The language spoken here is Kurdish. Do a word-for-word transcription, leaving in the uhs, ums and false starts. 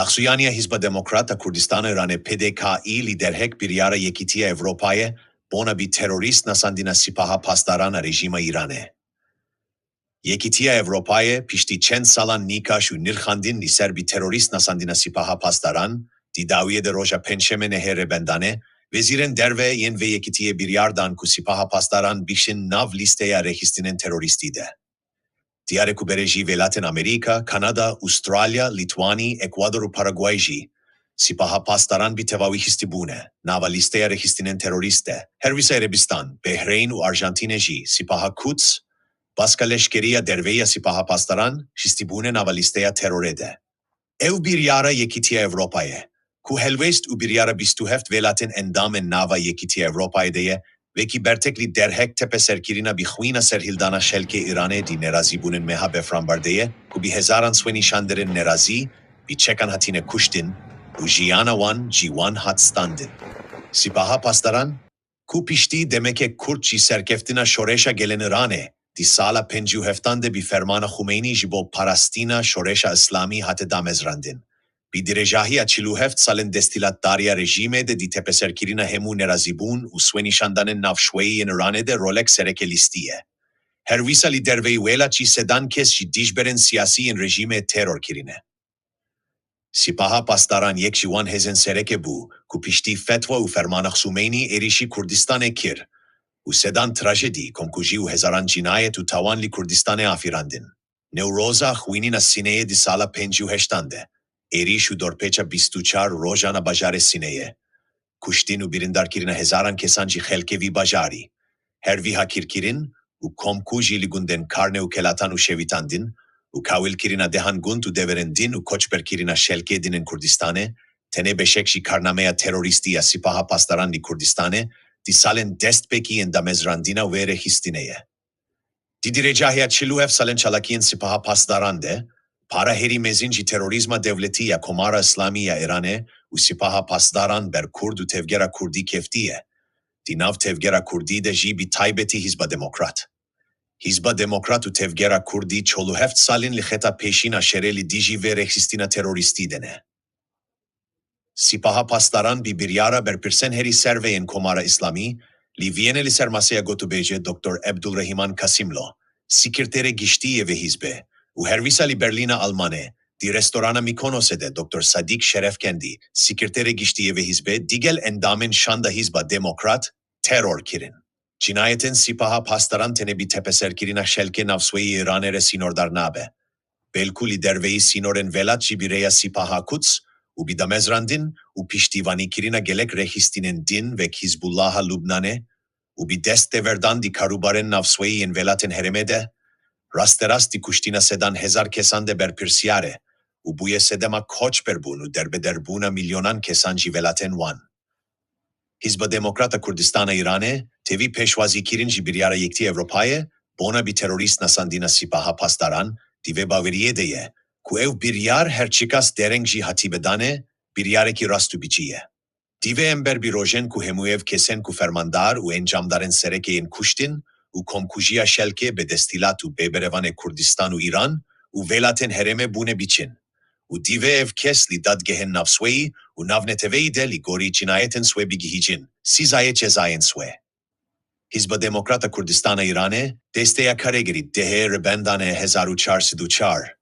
Xuyaniya Hizba Demokrat a Kurdistana Îranê, P D K î, li derhek biryara Yekîtiya Ewropayê bona bi terorîst nasandina Sipaha Pasdaran a rejîma Îranê. Yekîtiya Ewropayê piştî çend salan nîqaş û nirxandin li ser bi terorîst nasandina Sipaha Pasdaran, di dawiyê de roja Pêncşemê nehê Rêbendanê, wezîrên derve yên vê yekîtiyê biryar dan ku Sipaha Pasdaran bişin nav lîsteya rêxistinên terorîstî de. Diyar e ku berê jî welatên Amerîka, Kanada, Ustralya, Lîtwanî, Ekwador û Paraguay jî Sipaha Pasdaran bi tevawî histîbûne nava lîsteya rêxistinên terorîst de. Her wisa Erebistan, Behreyn û Arjantîne jî Sipaha Quds, baska leşkerî ya derve ya Sipaha Pasdaran, histîbûne nava lîsteya terorê de. Ew biryara Yekîtiya Ewropayê, ku helwest û biryara bîst û heft welatên endamên nava Yekîtiya Ewropayê de ye, wekî bertek li derhek tepeserkirina bi xwîna serhildana xelkê Îranê di nerazîbûnên meha befranbar de ye, ku bi hezaran swênîşanderên nerazî bi çekan hatine kuştin û jiyana wan ji wan hat standin. Sipaha Pasdaran, ku piştî demeke kurt ji serkeftina şoreşa gelên Îranê, di sala pêncî û heftan de bi fermana Xumeynî ji bo parastina şoreşa Îslamî hate damezrandin, bi dirêjahiya çil û heft salên desthilatdariya rejîmê de di tepeserkirina hemû nerazîbûn û swênîşandanên navşweyî yên Îranê de rolek sereke lîstî ye. Her wisa li derveyî welat jî sedan kes ji dijberên siyasî yên rejîmê teror kirine. Sipaha Pasdaran yek ji wan hêzên sereke bû, ku piştî fetwa û fermana Xumeynî êrîşî Kurdistanê kir û sedan trajedî, komkujî û hezaran cinayet û tawan li Kurdistanê afirandin. Newroza xwînîna Sineyê di sala pêncî û heştan de, êrîş û dorpêça bîst û çar rojan a bajarê Sineyê, kuştin û birindarkirina hezaran kesan ji xelkê vî bajarî, her vî hakirkirin û komkujî li gundên Karne û Kelatan û şewitandin û kawilkirina dehan gund û deverên din û koçberkirina xelkê din ên Kurdistanê, tenê beşek ji karnameya terorîstî ya Sipaha Pasdaran li Kurdistanê, di salên destpêkî yên damezrandina wê rêxistinê ye. Di dirêjahiya çil û heft salên çalakiyên Sipaha Pasdaran de, para herî mezin ji terorîzma dewletî ya Komara Îslamî ya Îranê û Sipaha Pasdaran ber Kurd û tevgera Kurdî keftiye. Di nav tevgera Kurdî de jî bi taybetî Hizba Demokrat. Hizba Demokrat û tevgera Kurdî çol û heft salên li xeta pêşîn a şerê li dijî vê rêxistina terorîstî de ne. Sipaha Pasdaran bi biryara berpirsên herî serve yên Komara Îslamî, li Vîyenê li ser maseya gotûbêjê Doktor Ebdulrehîman Kasimlo, Sekreterê Giştî yê vê hizbê, û her wisa li Berlîna Almanê, di restorana Mîkonosê de Doktor Sadîk Şerefkendî, Sekreterê Giştî yê vê hizbê, digel endamên şanda Hizba Demokrat, teror kirin. Cinayetên Sipaha Pasdaran tenê bi tepeserkirina xelkê navsweyî Îranê re sînordar nabe. Belkû li derveyî sînorên welat jî bi rêya Sipaha Quds û bi damezrandin û piştîvanîkirina gelek rêxistinên din wek Hizbullaha Lubnanê û bi dest teverdan di karûbarên navsweyî yên welatên herêmê de, rasterast di kuştina sedan hezar kesan de berpirsiyar e û bûye sedema koçberbûn û derbederbûna milyonan kesan ji welatên wan. Hizba Demokrat a Kurdistana Îranê, tevî pêşwazîkirin ji biryara Yekîtiya Ewropayê, bona bi terorîst nasandina Sipaha Pasdaran, di vê baweriyê de ye, ku ew biryar her çiqas dereng jî hatîbe danê, biryarekî rast û biçî ye. Divê em ber bi rojên ku hemû ev kesên ku fermandar û encamdarên sereke yên kuştin û komkujiya xelkê bê desthilat û bê berevanê Kurdistan û Îran û welatên herêmê bûne biçin. Û divê ev kes li dadgehên navsweyî û navneteweyî de li gorî cinayetên swê bigihîcin, sizayê cezayên swê. Hizba Demokrat a Kurdistana Îranê, desteya karegerî dehê Rêbendanê hezar û çar sed û çar,